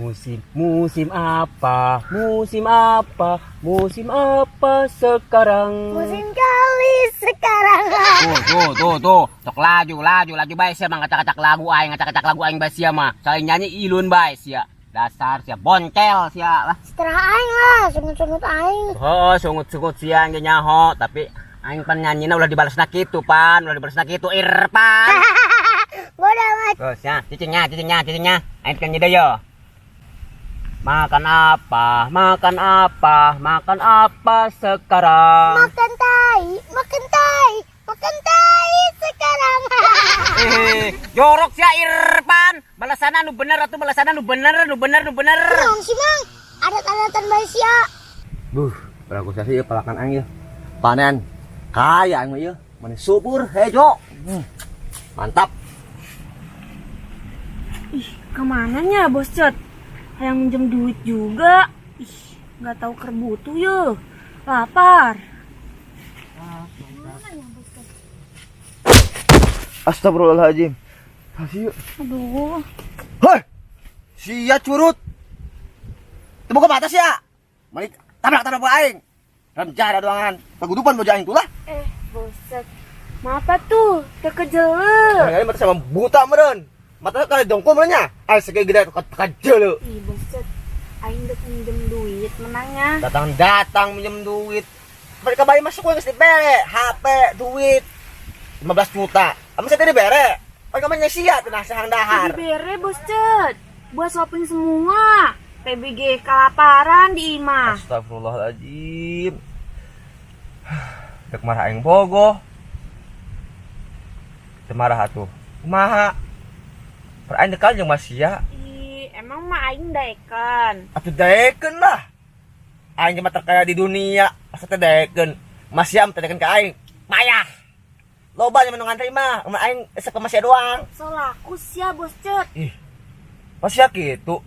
Musim, musim apa? Musim apa? Musim apa sekarang? Musim kali sekarang. Tuh, tuh, tuh, tuh. Sok laju, laju, laju bae sia mah ngacak-ngacak lagu aing, ngacak-ngacak lagu aing bae sia mah. Saling nyanyi ilun bae sia. Dasar sia boncel sia lah. Setelah aing lah, sungut-sungut aing. Oh, sungut-sungut sia ge nyaho, tapi aing pan nyanyina ulah dibalasna kitu pan, ulah dibalasna kitu Irfan. Bodoh amat. Terus ya, cicingnya, cicingnya, cicingnya. Aing kan deui yo. Makan apa? Makan apa? Makan apa sekarang? Makan tai, makan tai, makan tai sekarang. Eh, jorok sia Irfan. Balasanna nu bener atuh, balasanna nu bener, nu bener, nu bener. Naon sih, Mang? Adat-adatan bae sia. Buh, bagus sih ya palakan aing ya. Panen kaya aing mah ieu. Mani subur hejo. Mantap. Ih, kemana nya Bos Cot? Hayang minjem duit juga. Ih, nggak tahu keur butuh yo. Lapar. Astagfirullahaladzim. Kasih yuk. Aduh. Hei! Sia curut. Teu boga batas ya. Mani tabrak-tabrak ku aing. Rencana doangan. Pagudupan boja aing tuh lah. Eh, Bos Cot. Maaf tuh, tekejele. Kali mata sama buta meureun. Mata kali dongkol meureun nya. Ai segede gede tekejele. Ih, Bos Cot. Aing dek minjem duit menangnya. Datang-datang minjem duit. Mereka bayi masuk geus dibere HP, duit 15 juta. Ame saya dibere. Mereka mah sia teu sahang dahar. Dibere Bos Cot. Buat shopping semua. PBG kelaparan di imah. Astagfirullahaladzim. Dek marah aing bogoh. Teu marah atuh. Kumaha? Per aing dekal jeung Masia. Ih, emang mah aing daekan. Atuh daekeun lah. Aing mah terkaya di dunia. Asa teh daekeun. Masia mah teh daekeun ka aing. Payah. Loba nya nu ngantri mah, mah aing asa ka Masia doang. Solaku sia Bos Cot. Ih. Masia kitu.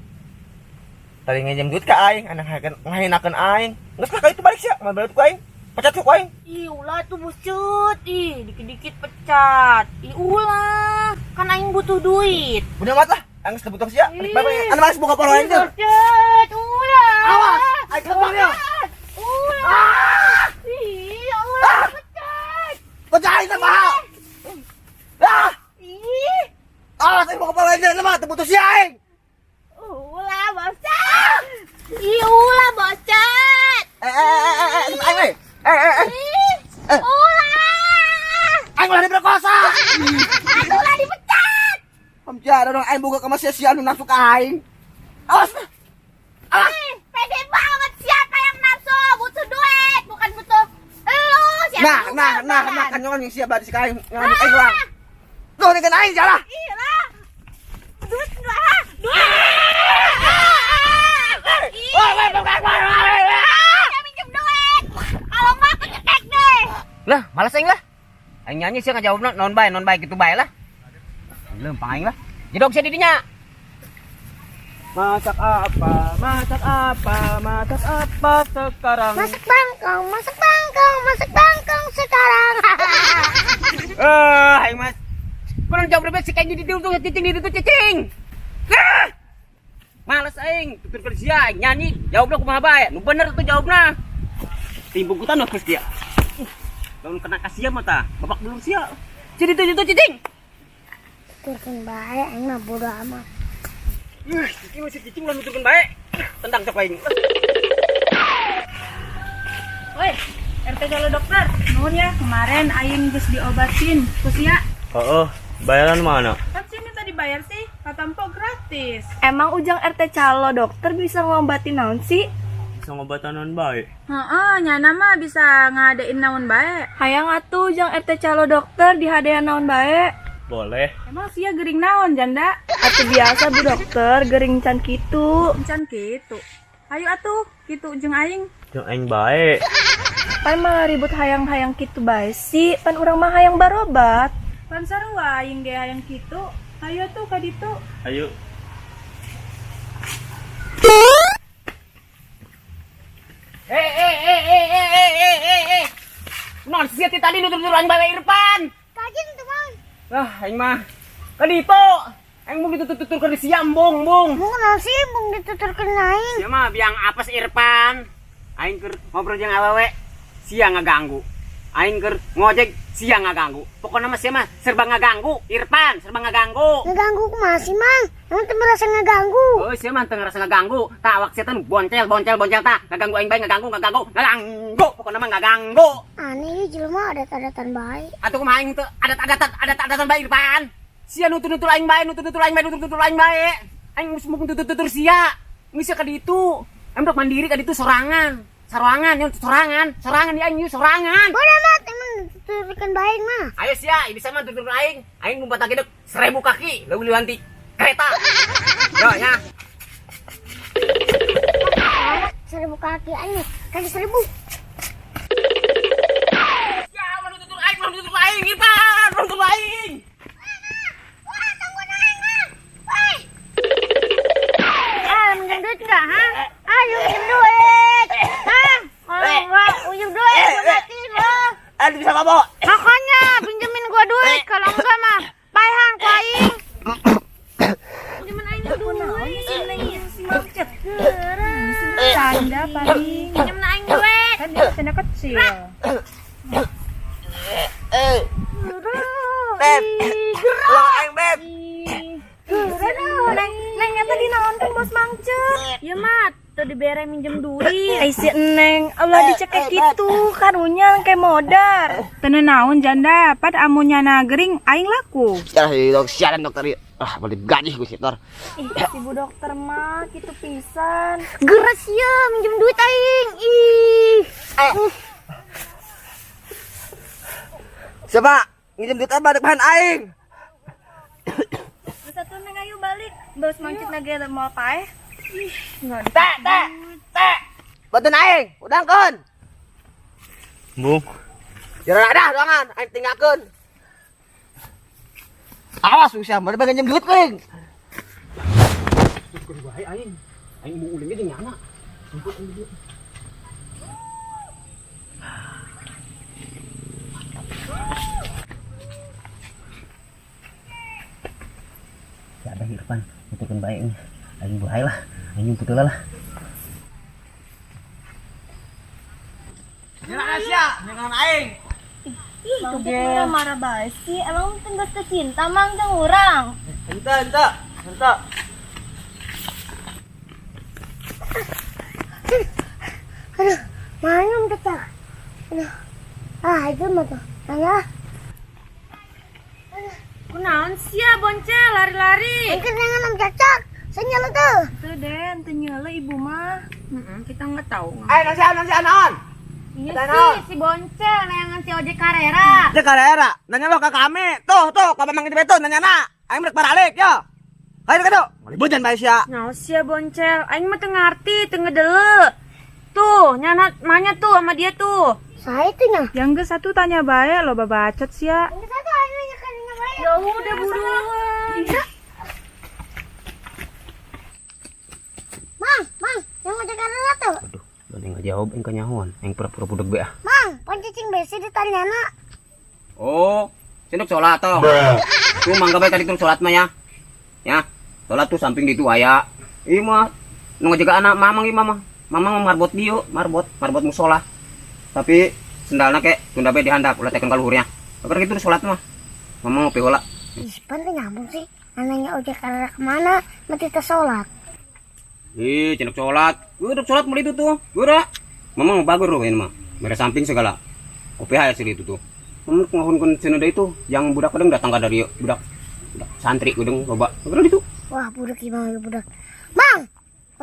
Tadi nginjem duit ka aing, anak ngahinakeun aing. Geus lah ka itu balik sia, moal balik ku aing. Pecat ku aing. Ih, ulah tuh Bos Cut. Ih, dikit-dikit pecat. Ih, ulah. Kan aing butuh duit. Bener amat lah. Aing geus butuh sia. Ih. Balik anu masih buka poro aing Ih, tuh. Bos Cut, ulah. Awas, aing kembang ya. Ulah. Ih, ulah pecat. Pecat aing teh mahal. Ah! Ih, Awas aing buka poro aing teh mah teu butuh sia aing. ulah Bos Cut. Ih, ulah Bos Cut. Eh eh eh eh eh aing eh. Eh eh eh. Ih, Eh. ulah. Aing ulah diperkosa. Atuh ulah dipecat. Pemjara dong aing boga ka sia sia anu nafsu ka aing. Awas. Awas. Ih, pede banget siapa yang nafsu butuh duit bukan butuh elu siapa Nah, juga nah, nah, bukan. nah kan nyon yang siap bari si aing nyon aing doang. Tuh dengan aing jalah. Ih lah duit lah duit. Ih, Woi, woi, bukan, woi, woi, woi. saya minjem duit kalau nggak aku cekek deh. Lah, malas aing lah. Aing nyanyi sia ngajawabna naon bae, naon bae kitu bae lah. Lempang aing lah. Jedog sia di dinya. Masak apa? Masak apa? Masak apa sekarang? Masak bangkong, masak bangkong, masak bangkong sekarang. Eh, aing mas. Kurang jawab rebet si kayak di ditu cicing di ditu cicing. Ah! Males aing, tutur kerja aing nyanyi, jawabna kumaha bae. Nu bener tuh jawabna. Timbung kutan terus dia. Lamun kena ka sia mah tah, babak belur sia. Jadi itu cicing. Turun bae aing mah bodo amat. Ih, cicing masih cicing ulah nuturkeun bae. Tendang cok aing. Woi, RT Jalo dokter, nuhun ya kemarin aing geus diobatin ku sia. Oh, bayaran mana? Kan sini tadi bayar sih, katampo gratis. Emang ujang RT calo dokter bisa ngobatin naon sih? Bisa ngobatan naon bae. Heeh, nyana mah bisa ngadain naon bae. Hayang atuh ujang RT calo dokter dihadiah naon bae. Boleh. Emang sia gering naon janda? Atuh biasa bu dokter, gering can kitu. Encan kitu. Ayo atuh, kitu jeung aing. Jeung aing bae. Pan malah ribut hayang-hayang kitu bae sih, pan urang mah hayang barobat. Pan sarua aing ge hayang kitu. Ayo tuh ka ditu. Ayo. Eh eh eh eh eh eh eh eh eh. Naon sia ti tadi nutur-nutur aing bae Irfan. Kajin tuh, Bang. Ah, aing mah ka ditu. Aing mung ditutur-tuturkeun di sia embung, embung. Mung naon sih embung dituturkeun aing? Sia mah biang apes Irfan. Aing keur ngobrol jeung awewe, sia ngaganggu. Aing keur ngojek, sia ngaganggu. Pokona mah sia mah serba ngaganggu, Irfan, serba ngaganggu. Ngeganggu kumaha sih, Mang? Emang teu merasa ngeganggu? Oh, sia mah teu ngerasa ngaganggu. Tah awak sia teh boncel, boncel, boncel tah. Ngaganggu aing bae, ngaganggu, ngaganggu, ngaganggu. Pokona mah ngaganggu. Aneh ieu jelema adat-adatan bae. Atuh kumaha aing teu adat-adatan, adat-adatan bae Irfan. Sia nutur-nutur aing bae, nutur-nutur aing bae, nutur-nutur aing bae. Aing geus mung tutur-tutur sia. Geus sia ka ditu. Aing dok mandiri ka ditu sorangan. Sorangan, ya sorangan, sorangan ya aing sorangan. Bodoh amat emang dituturkeun bae mah. Ayo sia, bisa mah tutur aing. Aing ngumpet lagi dek 1000 kaki, leuwih liwanti kereta. Yo nya. 1000 kaki aing, kaki 1000. Ya, ulah nutur aing, ulah nutur aing, Irfan, ulah nutur aing. Wah, tungguin aing mah. Woi. Ah, minjem duit enggak, ha? Ayo minjem duit. Hah? Kalau enggak minjem duit, gua matiin lo. Aduh bisa ngomong. Makanya pinjemin gua duit, kalau enggak mah paehan ku aing. Pinjemin aing duit. Si Mangcet. Bercanda paling. Pinjemin aing duit. Kan dia tenda kecil. Eh. Beb. Tolong aing, Beb. Neng, neng nyata dinaonkeun bos Mangcet. Ya mat, tuh dibere minjem duit. Ai si Neng, Allah dicekek gitu karunya kayak modar. Teu naon janda, pad amun nyana gering aing laku. Siaran dokter. Ah, balik gaji gue sih, Tor. Ih, si bu dokter mah gitu pisan. Geras ya minjem duit aing. Ih. Siapa? Nginjem duit apa bahan aing? Terus atuh Neng ayo balik. Bos Mangcet nage mau paeh. Teh, teh, teh. Bantuin aing, udangkeun. Bung. Jalan ada doangan, aing tinggalkeun. Awas usah, mana pengen nginjem duit aing. Tutur bae aing. Aing mau ulingnya jeung nyana. Jemput aing dulu. Ya ada Irfan, nuturkeun bae aing. Aing bae lah, aing nyumput heula lah. Jalan Asia, jangan aing. Ih, Mangcet marah-marah bae sih. Emang teu geus teu cinta Mang jeung urang. Ente, ente, ente. Aduh, mana om tetap? Aduh. Ah, itu mah tuh. Ayah. Kunaon sia boncel lari-lari. Mungkin jangan om cacak. Senyal tuh. Tuh Den, teu nyeule ibu mah. Kita nggak tahu. Ayo nasihat, nasihat naon? Iya Ada sih, naon? si boncel neangan si ojek karera. Dia karera, nanya lo ke kami. Tuh, tuh, kalau memang itu nanya na. Aing merek paralik, yo. Ayo kado. Ngalibutan bae sia. Nah, sia boncel, aing mah teu ngarti, teu ngedele. Tuh, nyana manya tuh sama dia tuh. Saya itu nya. Yang geus satu tanya bae loba bacot sia. Yang satu aing nanya kan nanya bae. Ya udah buruan. Mang, mang, yang ojek karera tuh. Aduh, dan aing ngajawab aing kanyahoan, aing pura-pura budak bae ah. Mang, pon cicing besi ditanya na. Oh, sinduk sholat toh. Tuh mangga bae tadi tuh sholat mah ya. Ya, sholat tuh samping di itu aya. Ieu mah nu ngajaga anak mamang ieu mama. Mamang mah marbot dieu, marbot, marbot musola. Tapi sendalna ke tunda bae dihandap ulah tekan ka luhurnya. Bakar kitu sholat mah. Mamang ngopi heula. Ih, pan teu nyambung sih. Nanya ojek karera kemana? Mati teh sholat. Ih, cenuk sholat. Gue udah sholat mulai itu tuh. Geura. Mamang mau bagus loh ini mah. Mere samping segala. Kopi aja sih itu tuh. Mamang ngahunkeun cenah itu yang budak kadang datang ka dari budak, budak santri gedeng loba. Geura ditu. Wah, budak gimana ya budak. Mang,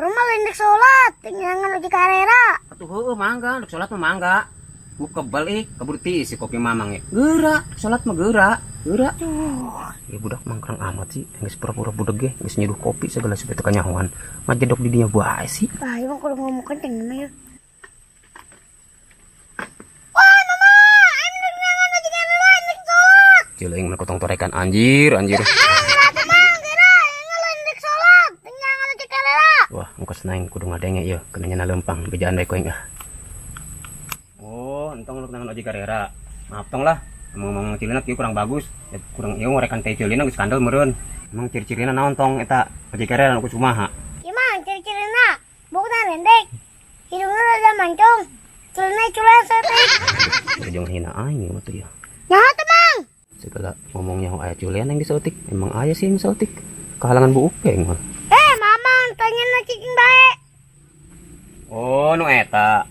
rumah lain dek sholat, jangan ojek karera. Atuh heueuh mangga, dek sholat mah mangga. Gua kebel ih, keburu tiis si kopi mamang ya. Geura, sholat mah geura, geura. Ya budak mangkrang amat sih, geus pura-pura budak ge, geus nyeduh kopi segala supaya teu kanyahoan. Majedok di dinya bae sih. Ah, emang kalau ngomong kenceng gimana ya? Wah, mama, aing dek jangan ojek karera, dek sholat. Cileung mah kotong torekan anjir, anjir. Geura tuh mang, geura, aing lain dek sholat, jangan ojek karera. Wah, engkos naing kudu ngadenge ieu, kena nyana lempang bejaan bae ku aing ah. Oh, entong lu kenangan ojek karera. Maaf tong lah, ngomong-ngomong cilina kieu kurang bagus. Ya, kurang ieu ngorekan teh cilina geus kandel meureun. Emang ciri-cirina naon tong eta ojek karera nu kumaha? Gimana ciri-cirina? Bukan rendek. Hidungnya rada mancung. Culunnya culen saeutik. Jangan hina aing mah tuh ya. Nyaho tuh, Mang. Segala ngomongnya aya culean yang disotik. Emang aya sih yang disotik. Kehalangan buuk aing mah. Eh, Mamang tanya na cicing bae. Oh, nu eta.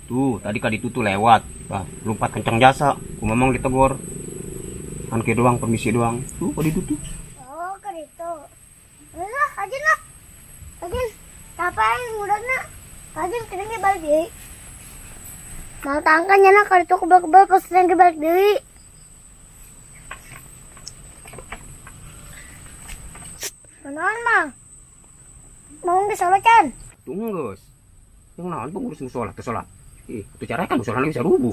Tuh, tadi ka ditu tuh lewat. Bah, lompat kencang jasa. Ku Mamang ditegur. Kan kieu doang, permisi doang. Tuh, ka ditu tuh. Oh, ke ditu. Lah, ajin lah. Ajin, kapan ngudakna? Ajin kena balik deui. Mau tangkan nyana ka ditu kebel-kebel pas lagi balik deui. Kunaon, Mang? Mau geus sholat can? Tunggu, geus. Yang naon pengurus musola teu salat. Ih, itu cara kan musola bisa rubuh.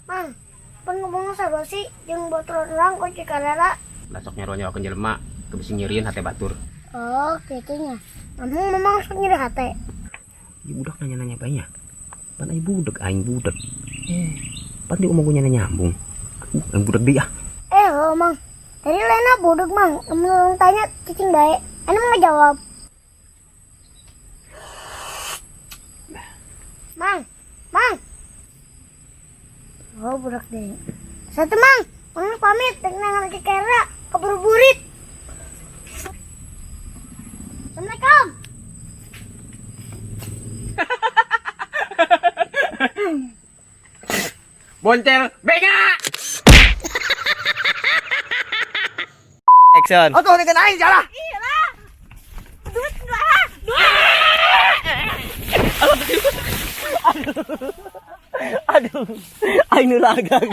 Mang, pan ngomong sarua sih jeung batur urang kok Cikarera. Lah sok nyaroa-nyaroakeun jelema, teu bisi nyerieun hate batur. Oh, kitu nya. Namun memang sok nyeri hate. Ieu budak nanya-nanya bae nya. Pan aing budak, aing budak. Pan diomong gue nyana nyambung. Aing budak deui ah. Oh, Mang. Tadi Lena budak, Mang. Kamu tanya cicing bae. Anu mau ngejawab. Mang, Mang. Oh, budak deh. Satu, Mang. Mang pamit dengan Cikera keburu burit. Assalamualaikum. Boncel benga. Action. Oh, tuh dengan aing salah. Duit enggak ah. Duit. Aduh. Aing nu lagang.